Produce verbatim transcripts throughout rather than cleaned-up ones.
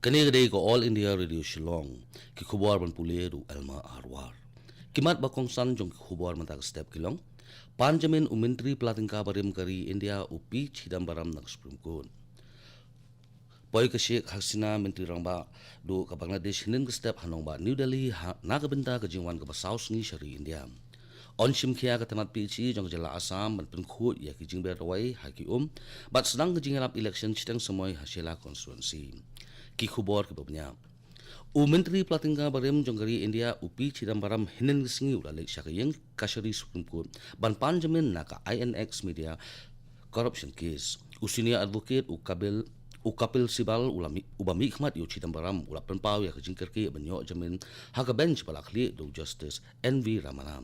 Kane ka dei ka All India Radio Shillong. Ki khubor ban pule da u Elma Arwar. Ki mat ba kongsan jong ki khubor mynta ka step ki long: Pan jamin u Myntri Pla Tyngka Barim ka ri India u P Chidambaram na ka Supreme Court. Poi ka Sheikh Hasina, Myntri Rangbah Duh ka Bangladesh, hynnin ka step ha nongbah New Delhi ha, na ka bynta ka jingwan kaba saw sngi sha ri India. Yn shim khia ka tnat P H E jong ka jylla Assam ban pynkhuid ïa ki jingber dawai ha ki um bad sdang ka jingïalap election shiteng samoi ha Shella constituency. Ki khubor kiba bniah. U Myntri Pla Tyngka Barim jong ka ri India u P Chidambaram hynnin ka sngi u la leit sha ka ïing kashari Supreme Court ban pan jamin na ka I N X Media corruption case. U senior advocate u Kapil, u Kapil Sibal u la mih, uba mihkhmat ïa u Chidambaram u la pynpaw ïa ka jingkyrkieh ban ïoh jamin ha ka bench ba la khlieh da u Justice N V Ramana.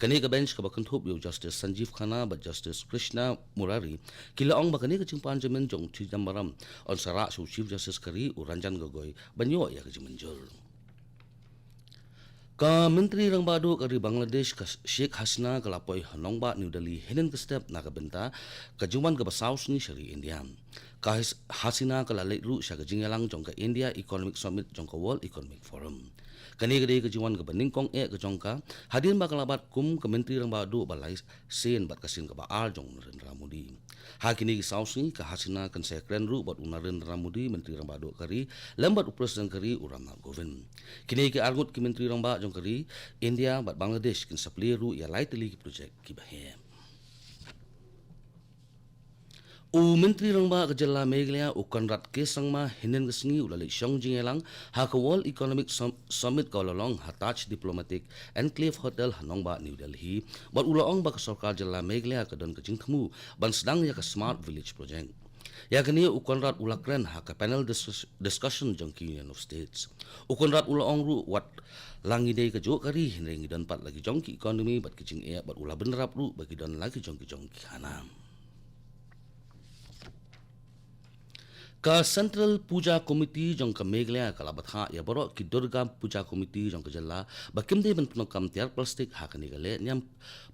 Kane ka bench kaba kynthup ïa u Justice Sanjeev Khanna bad Justice Krishna Murari ki la ong ba kane ka jingpan jamin jong u Chidambaram yn sa rah sha u Chief Justice ka ri u Ranjan Gogoi ban ïoh ïa ka jingmynjur. Ka Myntri Rangbah Duh ka ri Bangladesh ka Sheikh Hasina ka la poi ha nongbah New Delhi hynnin ka step na ka bynta ka jingwan kaba saw sngi sha ri India. Ka Has-, Hasina ka la leit ruh sha ka jingïalang jong ka India Economic Summit jong ka World Economic Forum. Kane ka dei ka jingwan kaba nyngkong eh ka jong ka hadien ba ka la bat kum ka Myntri Rangbah Duh ba lai sien bad ka sien kaba ar jong u Narendra Modi. Ha kine ki saw sngi ka Hasina kan sa ïakren ruh bad u Narendra Modi, Myntri Rangbah Duh ka ri, lem bad u President ka ri u Ram Nath Kovind. Kine ki arngut ki Myntri Rangbah jong ka ri India bad Bangladesh kin sa plie ruh ïa lai tylli ki project kiba heh. U Myntri Rangbah ka jylla Meghalaya u Conrad K Sangma hynnin ka sngi u la leit shong jingïalang ha ka World Economic Sum-, Summit kaba la long ha Taj Diplomatic Enclave Hotel ha nongbah New Delhi bad u la ong ba ka sorkar jylla Meghalaya ka don ka jingthmu ban sdang ïa ka Smart Village Project. Ïa kane u Conrad u la kren ha ka panel discuss-, discussion jong ki Union of States. U Conrad u la ong ruh wat la ngi dei ka juh ka ri hynrei ngi don pat la ki jong ki economy bad ki jingeh bad u la bynrap ruh ba ki don la ki jong ki jong ki khana. Ka Central Puja Committee jong ka Meghalaya ka la bthah ïa baroh ki Durga Puja Committee jong ka jylla ba kim dei ban pyndonkam tiar plastik ha kane ka leh niam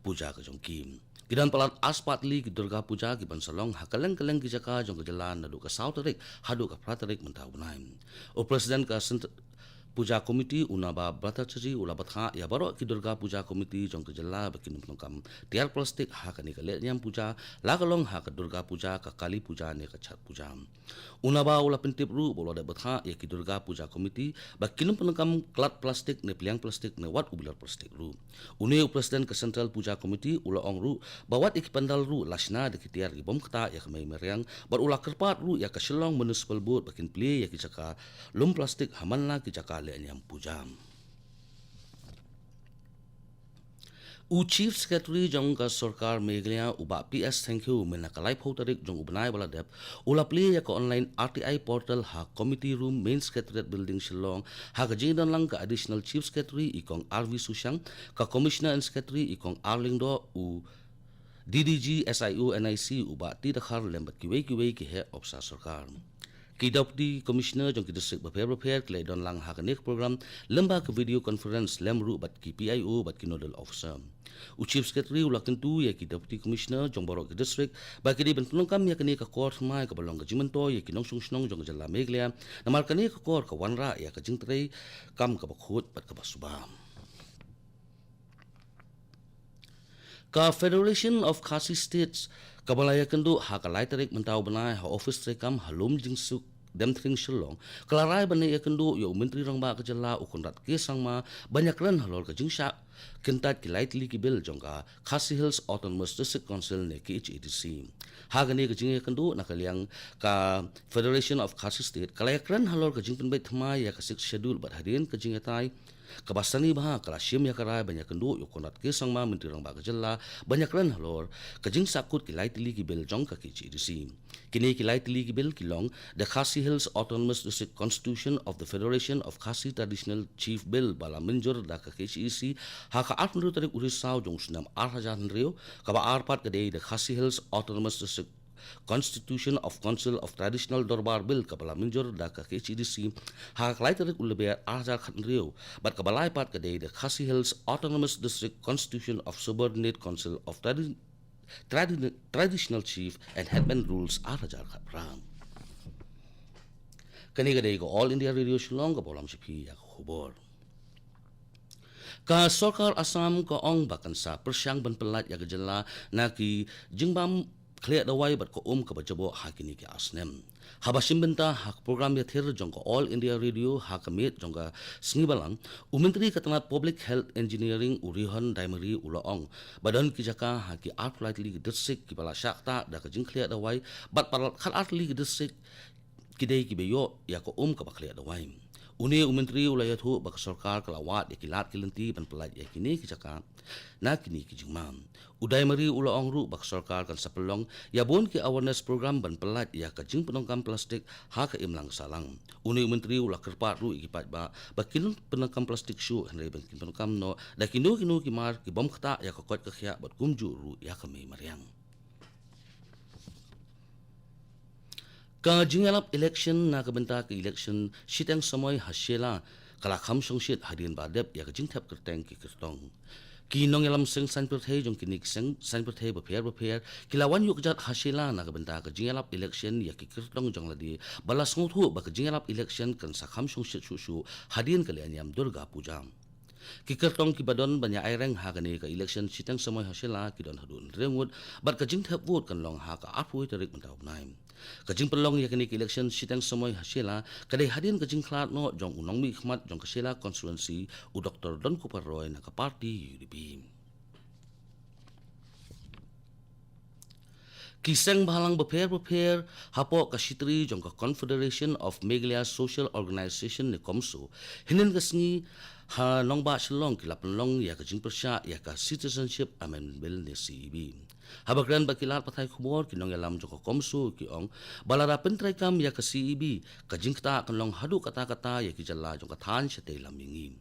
puja ka jong ki. Ki don palat arspah tylli ki Durga Puja ki ban sa long ha kylleng kylleng ki jaka jong ka jylla naduh ka saw tarik haduh ka phra tarik mynta u bnai. U President ka Central Puja Committee u Naba Bhattacharjee u la bthah ïa baroh ki Durga Puja Committee jong ka jylla ba kin ym pyndonkam tiar plastik ha kane ka leh niam puja, la ka long ha ka Durga Puja, ka Kali Puja ne ka Chhath Puja. U Naba u la pyntip ruh ba u la dep bthah ïa ki Durga Puja Committee ba kin ym pyndonkam klat plastik ne pliang plastik ne wat u bilor plastik ruh. Une u President ka Central Puja Committee u la ong ruh ba wat ïa ki pandal ruh la shna da ki tiar ki bym ktah ïa ka mei mariang bad u la kyrpad ruh ïa ka Shillong Municipal Board ba kin plie ïa ki jaka lum plastik ha man la ki jaka leh niam puja. U Chief Secretary jong ka Sorkar Meghalaya u Bah P S Thangkhiew mynne ka laiphew tarik jong u bnai ba la dep u la plie ïa ka online R T I portal ha Committee Room, Main Secretariat Building, Shillong, ha ka jingdon lang ka Additional Chief Secretary i Kong R V Sushang, ka Commissioner and Secretary i Kong R Lyngdoh, u D D G S I O N I C u Bah T Dkhar lem bad kiwei kiwei ki heh ophisar sorkar. Ki Deputy Commissioner jong ki district bapher bapher ki la ïadon lang ha kane ka program lyngba ka video conference lem ruh bad ki P I O bad ki Nodal Officer. U Chief Secretary u la kyntu ïa ki Deputy Commissioner jong baroh ki district ba ki dei ban pyndonkam ïa kane ka kor thymmai kaba long ka jingmyntoi ïa ki nongshong shnong jong ka jylla Meghalaya, namar kane ka kor ka wanrah ïa ka jingtrei kam kaba khuid bad kaba suba. Ka Federation of Khasi States kaba la ïakynduh ha ka lai tarik mynta u bnai ha office treikam ha Lum Jingsuk Demthring, Shillong, ka la rai ban ïakynduh ïa u Myntri Rangbah ka jylla u Conrad K Sangma ban ïakren halor ka jingshah kyntait ki lai tylli ki bill jong ka Khasi Hills Autonomous District Council ne K H A D C. Ha kane ka jingïakynduh na ka liang ka Federation of Khasi State ka la ïakren halor ka jingpynbeit thymmai ïa ka Sixth Schedule bad hadien ka jingïatai kaba sani bha ka la shim ïa ka rai ban ïakynduh ïa u Conrad K Sangma, Myntri Rangbah ka jylla, ban ïakren halor ka jingsahkut ki lai tylli ki bill jong ka K H A D C. Kine ki lai tylli ki bill ki long the Khasi Hills Autonomous District Constitution of the Federation of Khasi Traditional Chief Bill ba la mynjur da ka K H A D C ha ka arphew hynriew tarik u Risaw jong u snem ar hajar hynriew, kaba ar pat ka dei the Khasi Hills Autonomous District Constitution of Council of Traditional Dorbar Bill kaba la mynjur da ka K H A D C ha ka lai tarik u Lber ar hajar khathynriew, bad kaba lai pat ka dei the Khasi Hills Autonomous District Constitution of Subordinate Council of Tradi-, Tradi-, Traditional Chief and Headman Rules ar hajar khatphra. Kane ka dei ka All India Radio Shillong, ka ba lam sha phi ïa ka khubor. Ka sorkar Assam ka ong ba kan sa pyrshang ban pyllait ïa ka jylla na ki jingbam khlieh dawai bad ka um ka ba jaboh ha kine ki ar snem. Haba shim bynta ha ka program ïathir jong ka All India Radio ha ka miet jong ka sngi Balang, u Myntri ka tnat Public Health Engineering, u Rihon Daimari, u la ong ba don ki jaka ha ki arphew lai tylli ki distrik ki ba la shah ktah da ka jingkhlieh dawai, bad palat khatar tylli ki distrik ki dei ki ba ïoh ïa ka um ka ba khlieh dawai. Une u Myntri u la ïathuh ba ka sorkar ka la wad ïa ki lad ki lynti ban pyllait ïa kine ki jaka na kine ki jingma. U Daimari u la ong ruh ba ka sorkar kan sa pynlong ïa bun ki awareness program ban pyllait ïa ka jingpyndonkam plastik ha ka imlang sahlang. Une u Myntri u la kyrpad ruh ïa ki paidbah ba kin pyndonkam plastik shuh, hynrei ba kin pyndonkam noh da kino kino ki mar ki bym ktah ïa ka koit ka khiah bad kumjuh ruh ïa ka mei mariang. Ka jingïalap election na ka bynta ka election shiteng samoi ha Shella ka la kham shongshit hadien ba dep ïa ka jingthep kyrteng ki kyrtong. Ki nongïalam seng saiñ pyrthei jong kine ki seng saiñ pyrthei bapher bapher ki la wan ïuh kjat ha Shella na ka bynta ka jingïalap election ïa ki kyrtong jong lade, ba la sngewthuh ba ka jingïalap election kan sa kham shongshit shuh shuh hadien ka lehniam Durga Puja. Ki kyrtong ki ba don ban ïa aireng ha kane ka election shiteng samoi ha Shella ki don haduh hynriew ngut, bad ka jingthep vote kan long ha ka arphew tarik mynta u bnai. Ka jingpynlong ïa kane ka election shiteng samoi ha Shella ka dei hadien ka jingkhlad noh jong u nongmihkhmat jong ka Shella constituency, u Doktor Donkupar Roy, na ka party U D P. Ki seng bhalang bapher bapher hapoh ka shitri jong ka Confederation of Meghalaya Social Organisation ne CoMSO, hynnin ka sngi ha nongbah Shillong ki la pynlong ïa ka jingpyrshah ïa ka Citizenship Amendment Bill ne C A B. Haba kren bad ki lad pathai khubor, ki nongïalam jong ka CoMSO ki ong ba lada pyntreikam ïa ka C A B, ka jingktah kan long haduh katta katta ïa ki jylla jong ka thaiñ shatei lam mihngi.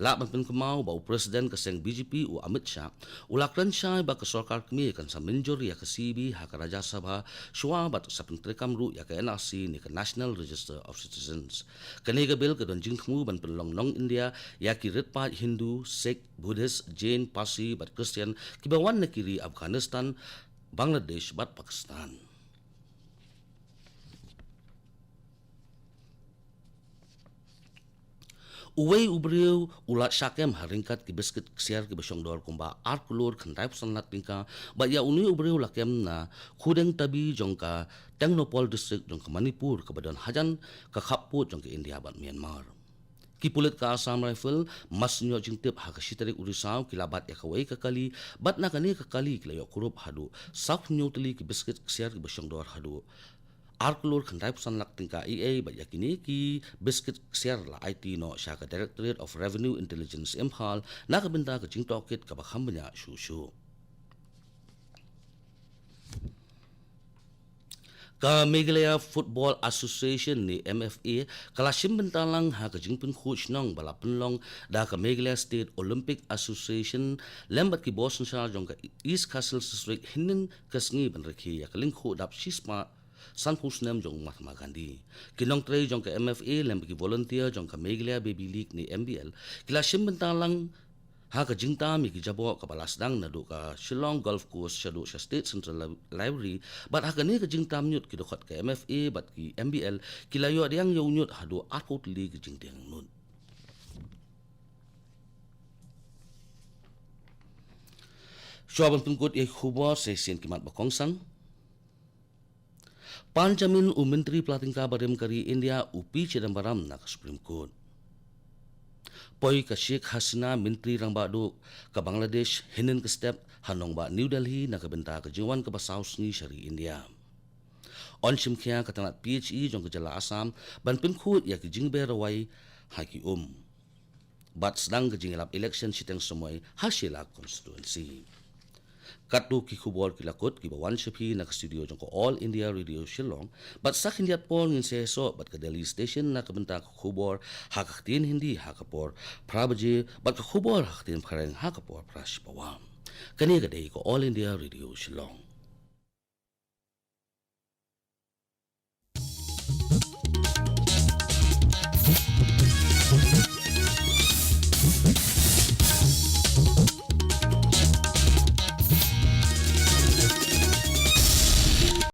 Lah ban pynkynmaw ba u President ka seng B J P, u Amit Shah, u la kren shai ba ka sorkar kmie kan sa mynjur ïa ka C A B ha ka Rajya Sabha shuwa bad sa pyntreikam ruh ïa ka N R C ne ka National Register of Citizens. Kane ka bill ka don jingthmu ban pynlong nong India ïa ki rit paid Hindu, Sikh, Buddhist, Jain, Parsi bad Christian ki ba wan na ki ri Afghanistan, Bangladesh bad Pakistan. Uwei u briew u la shah kem ha ryngkat ki biskit ksiar ki ba shong dor kumba ar klur khyndai phew san lak tyngka, bad ïa une u briew la kem na Khudeng Tabi jong ka Tengnoupal District jong ka Manipur, ka ba don hajan ka khappud jong ka India bad Myanmar. Ki pulit ka Assam Rifle, mar shu ïoh jingtip ha ka shi tarik u Risaw, ki la bat ïa kawei ka kali, bad na kane ka kali ki la ïoh kurup haduh saw phew hynñiew tylli ki biskit ksiar ki ba shong dor haduh ar klur khyndai phew san lak tyngka ei ei, bad ïa kine ki biskit ksiar la aiti noh sha ka Directorate of Revenue Intelligence Imphal na ka bynta ka jingtohkit ka ba kham bniah shuh shuh. Ka Meghalaya Football Association ne M F A ka la shim bynta lang ha ka jingpynkhuid shnong ba la pynlong da ka Meghalaya State Olympic Association lem bad ki bor synshar jong ka East Khasi Hills District hynnin ka sngi ban rakhe ïa ka lyngkhuh dap shispah sanphew snem jong u Mahatma Gandhi. Ki nongtrei jong ka M F A lem bad ki volunteer jong ka Meghalaya Baby League ne M B L ki la shim bynta lang ha ka jingtam ïa ki jaboh ka ba la sdang naduh ka Shillong Golf Course shaduh sha State Central Li-, Library, bad ha kane ka jingtam ñiut ki dkhot ka M F A bad ki M B L ki la ïoh diang ïa u ñiut haduh arphew tylli ki jingdiang ñiut. Shuwa ban pynkut ïa ki khubor, sa shisien ki mat ba kongsan. Pan jamin u Myntri Pla Tyngka barim ka ri India, u P Chidambaram, na ka Supreme Court. Poi ka Sheikh Hasina, Myntri Rangbah Duh ka Bangladesh, hynnin ka step ha nongbah New Delhi na ka bynta ka jingwan ka ba saw sngi sha ri India. Yn shim khia ka tnat P H E jong ka jylla Assam ban pynkhuid ïa ki jingber rwai ha ki um. Bad sdang ka jingïalap election shiteng samoi ha Shella constituency. Katto ki khubor ki la kut ki ba wan sha phi na ka studio jong ka All India Radio Shillong, bad sa khyndiat por ngin sa ïasoh bad ka Delhi Station na ka bynta ka khubor ha ka ktien Hindi ha ka por phra baje, bad ka khubor ha ka ktien Phareng ha ka por phra shipawa. Kane ka dei ka All India Radio Shillong.